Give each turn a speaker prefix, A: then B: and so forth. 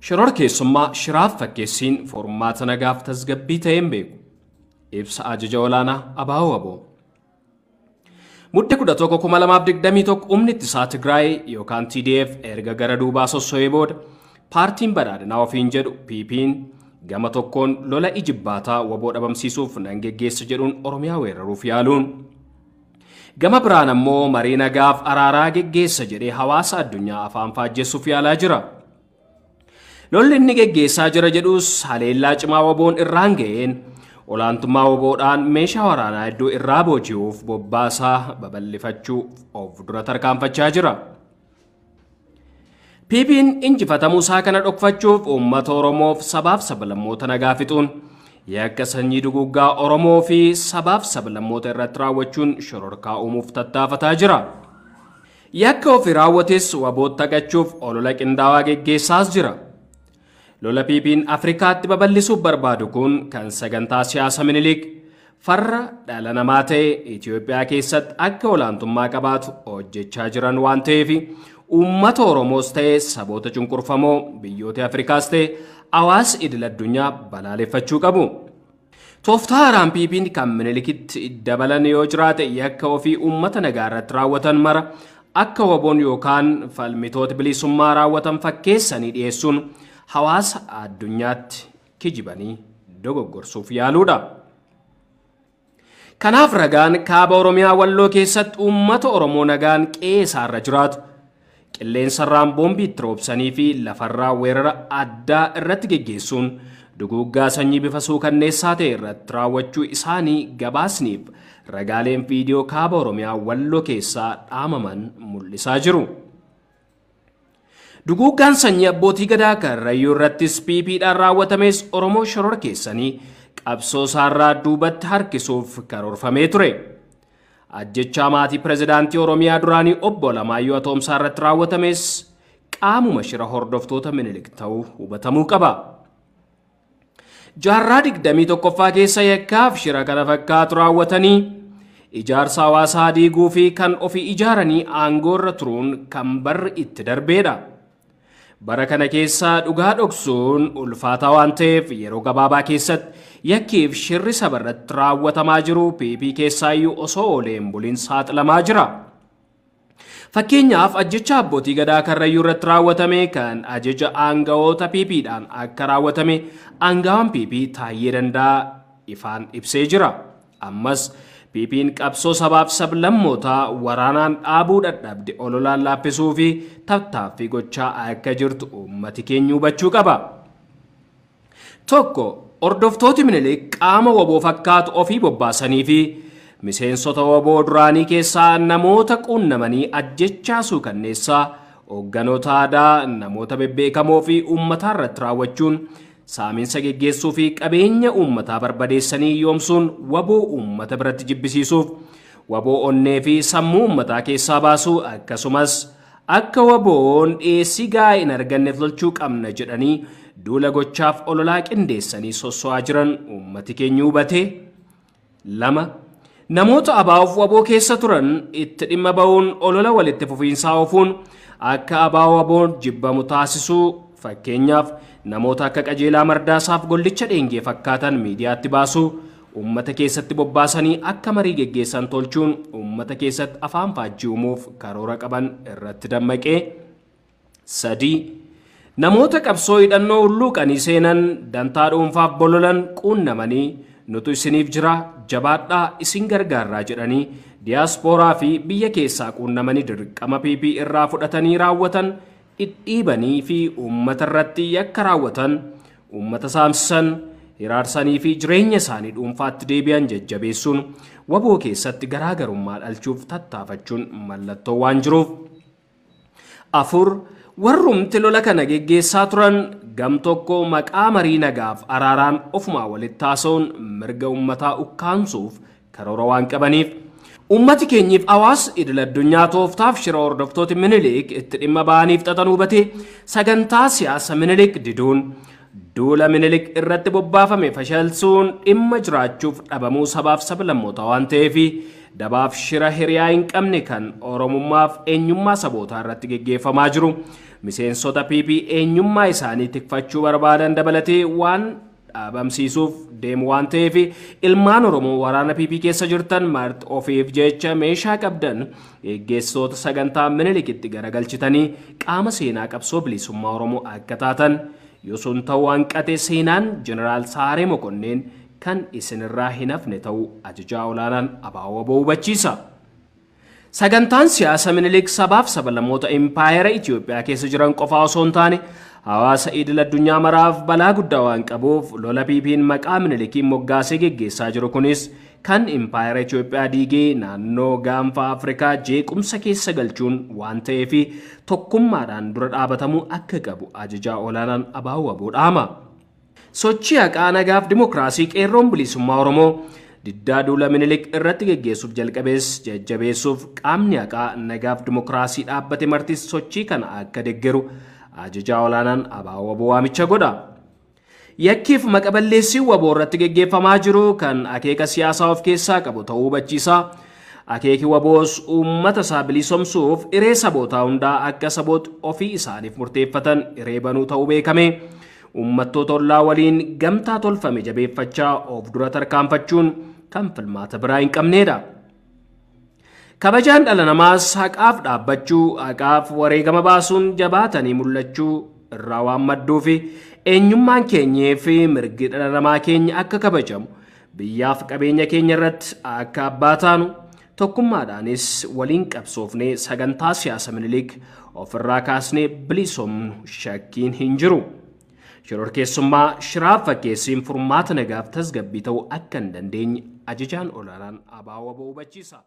A: Shoror keessummaa shiraaf fakkeessiin formaata nagaaf tasgabbii ta'een beeku. Ibsa ajaja olaanaa ABO WBO. Mudde 11/2021 humni ittisaa Tigraay yookaan TDF erga gara duubaa sosso'ee booda paartiin badhaadhinaa ofiin jedhu PP'n gama tokkoon lola ijibbaataa WBO dhabamsiisuuf nan geggeessa jedhuun Oromiyaa weeraruuf yaaluun gama biraan ammoo marii nagaaf araaraa geggeessa jedhee hawaasa addunyaa afaan faajjessuuf yaalaa jira. Lolli inni geggeessaa jira jedhus haleellaa cimaa WBO'n irraan ga'een olaantummaa WBOdhaan meeshaa waraanaa iddoo irraa booji'uuf bobbaasaa babal'ifachuu of dura tarkaanfachaa jira. PP'n injifatamuu isaa kana dhokfachuuf uummata Oromoof sabaaf sablammoota nagaa fixuun yakka sanyii duguuggaa Oromoo fi sabaaf sablammoota irratti raawwachuun shororkaa uumuuf tattaafataa jira. Yakka ofii raawwates WBOtti haqachuuf olola qindaawaa geggeessaas jira. Lola PP'n Afrikaatti babal'isuuf barbaadu kun kan sagantaa siyaasa Minilik farra dhala namaa ta'e Itoophiyaa keessatti akka olaantummaa qabaatu hojjechaa jiran waan ta'eef uummata Oromoos ta'e saboota cunqurfamoo biyyoota Afrikaas ta'e hawaasa idil addunyaa balaaleffachuu qabu. Tooftaa haaraan PP'n kan Minilikitti dabalan yoo jiraate yakka ofii uummata nagaa irratti raawwatan mara akka WBO'n yookaan falmitoota bilisummaa raawwatan fakkeessanii dhiyeessuun hawaasa addunyaatti kijibanii dogoggorsuuf yaaluudha. Kanaaf ragaan kaaba Oromiyaa Walloo keessatti uummata Oromoo nagaan qe'ee isaarra jiraatu qilleensarraan boombii itti roobsanii fi lafarraa weerara addaa irratti geggeessuun duguuggaa sanyii bifa suukanneessaa ta'e irratti raawwachuu isaanii gabaasniif ragaaleen viidiyoo kaaba Oromiyaa Walloo keessaa dhaamaman mul'isaa jiru. Duguuggaan sanyii abbootii gadaa Karrayyuu irrattis PPdhaan raawwatames Oromoo shoror keessanii qabsoo isaarraa duubatti harkisuuf karoorfamee ture. Ajjechaa maatii pirezidaantii Oromiyaa duraanii obbo Alamaayyoo Atoomsaa irratti raawwatames qaamuma shira hordoftoota Minilik ta'uu hubatamuu qaba. Jaarraa 21ffaa keessa yakkaaf shira kana fakkaatu raawwatanii ijaarsa hawaasaa diiguu fi kan ofii ijaaranii aangoo irra turuun kan barri itti darbeedha. Bara kana keessa dhugaa dhoksuun ulfaataa waan ta'eef yeroo gabaabaa keessatti yakkiif shirri saba irratti raawwatamaa jiru PP keessaayyuu osoo ooleen buliin saaxilamaa jira. Fakkeenyaaf ajjecha abbootii gadaa Karrayyuu irratti raawwatame kan ajaja aangawoota PPdhaan akka raawwatame aangawaan PP Taayyee Danda'aa ifaan ibsee jira. Ammas PP'n qabsoo sabaaf sablammootaa waraanaan dhaabuu dadhabde ololaan laaffisuu fi tattaaffii gochaa akka jirtu uummati keenya hubachuu qaba. Tokko hordoftooti Minilik qaama WBO fakkaatu ofii bobbaasanii fi miseensota WBO duraanii keessaa namoota quunnamanii ajjechaa suukanneessaa hoogganoota aadaa namoota bebbeekamoo fi uummataa irratti raawwachuun saaminsa geggeessuu fi qabeenya uummataa barbadeessanii yoomsuun WBO uummata biratti jibbisiisuuf WBO onnee fi sammuu uummataa keessaa baasuu akkasumas akka WBO'n dhiyeessii gahaa hin arganne tolchuu qabna jedhanii duula gochaaf ololaa qindeessanii sosso'aa jiran uummati keenya hubate. 2. Namoota ABO'f WBO keessa turan itti dhimma ba'uun olola walitti fufiinsaa oofuun akka ABO WBO'n jibbamu taasisuu fakkeenyaaf namoota akka Qajeelaa Mardaasaaf Gollicha Dheengee fakkaatan miidiyaatti baasuu uummata keessatti bobbaasanii akka marii geggeessan tolchuun uummata keessatti afaan faajjii uumuuf karoora qaban irratti dammaqee. 3. Namoota qabsoo hidhannoo hulluuqanii seenan dantaa dhuunfaaf bololan quunnamanii nutu isiniif jira jabaadhaa isin gargaarraa jedhanii diyaaspooraa fi biyya keessaa quunnamanii dirqama PP irraa fudhatanii raawwatan dhidhiibanii fi uummata irratti yakka raawwatan uummata saamsisan hiraarsanii fi jireenya isaanii dhuunfaatti deebi'an jajjabeessuun WBO keessatti garaagarummaa dhalchuuf tattaafachuun mallattoo waan jiruuf. 4. Warrumti lola kana geggeessaa turan gam tokko maqaa marii nagaaf araaraan ofumaa walitti haasa'uun mirga uummataa ukkaamsuuf karoora waan qabaniif uummati keenyiif hawaasa idil addunyaa tooftaaf shira hordoftooti Minilik itti dhimma ba'aniif xaxan hubatee sagantaa siyaasa Minilik diduun duula Minilik irratti bobbaafame fashalsuun dhimma jiraachuuf dhabamuu sabaaf sablammootaa waan ta'eef dabaaf shira hiriyaa hin qabne kan Oromummaaf eenyummaa sabootaa irratti geggeeffamaa jiru miseensota PP eenyummaa isaanii tikfachuu barbaadan dabalatee waan dhaabamsiisuuf deemu waan ta'eef ilmaan Oromoo waraana PP keessa jirtan marti ofiif jecha meeshaa qabdan geggeessitoota sagantaa Minilikitti garagalchitanii qaama seenaa qabsoo bilisummaa Oromoo akka taatan yoo sun ta'uu hanqate seenaan Jeneraal Saaree Mokonnin kan isinirraa hin hafne ta'uu ajajaa olaanaan ABO hubachiisa. Sagantaan siyaasa Minilik sabaaf sablammoota impaayera Itoophiyaa keessa jiran qofaa osoo hin taane hawaasa idil addunyaa maraaf balaa guddaa waan qabuuf lola PP'n maqaa Minilikiin moggaasee geggeessaa jiru kunis kan impaayera Itoophiyaa diigee naannoo gaanfa Afrikaa jeequmsa keessa galchuun waan ta'eef tokkummaadhaan dura dhaabatamuu akka qabu ajajaa olaanaan ABO dhaama. Sochii haqaa nagaaf dimokiraasii qeerroon bilisummaa Oromoo diddaa duula Minilik irratti geggeessuuf jalqabees jajjabeessuuf qaamni haqaa nagaaf dimokiraasii dhaabbate martis sochii kana akka deeggaru ajajaa olaanaan ABO waamicha godha. Yakkiif maqaballeessii WBO irratti geggeeffamaa jiru kan akeeka siyaasaa of keessaa qabu ta'uu hubachiisa. Akeeki WBOs uummata isaa bilisoomsuuf iree sabootaa hundaa akka saboota ofii isaaniif murteeffatan iree banuu ta'uu beekame. Uummattoota ollaa waliin gamtaa tolfame jabeeffachaa of dura tarkaanfachuun kan filmaata biraa hin qabnedha. Kabajaan dhala namaas haqaaf dhaabbachuu, haqaaf wareegama baasuun jabaatanii mul'achuu irraa waan madduu fi eenyummaan keenyee fi mirgi dhala namaa keenya akka kabajamu biyyaaf qabeenya keenya irratti akka abbaa taanu tokkummaadhaanis waliin qabsoofnee sagantaa siyaasa Minilik ofirraa kaasnee bilisoomnu shakkiin hin jiru. Shororkeessummaa shiraaf fakkeessiin furmaata nagaaf tasgabbii ta'uu akka hin dandeenye ajajaan olaanaan ABO hubachiisa.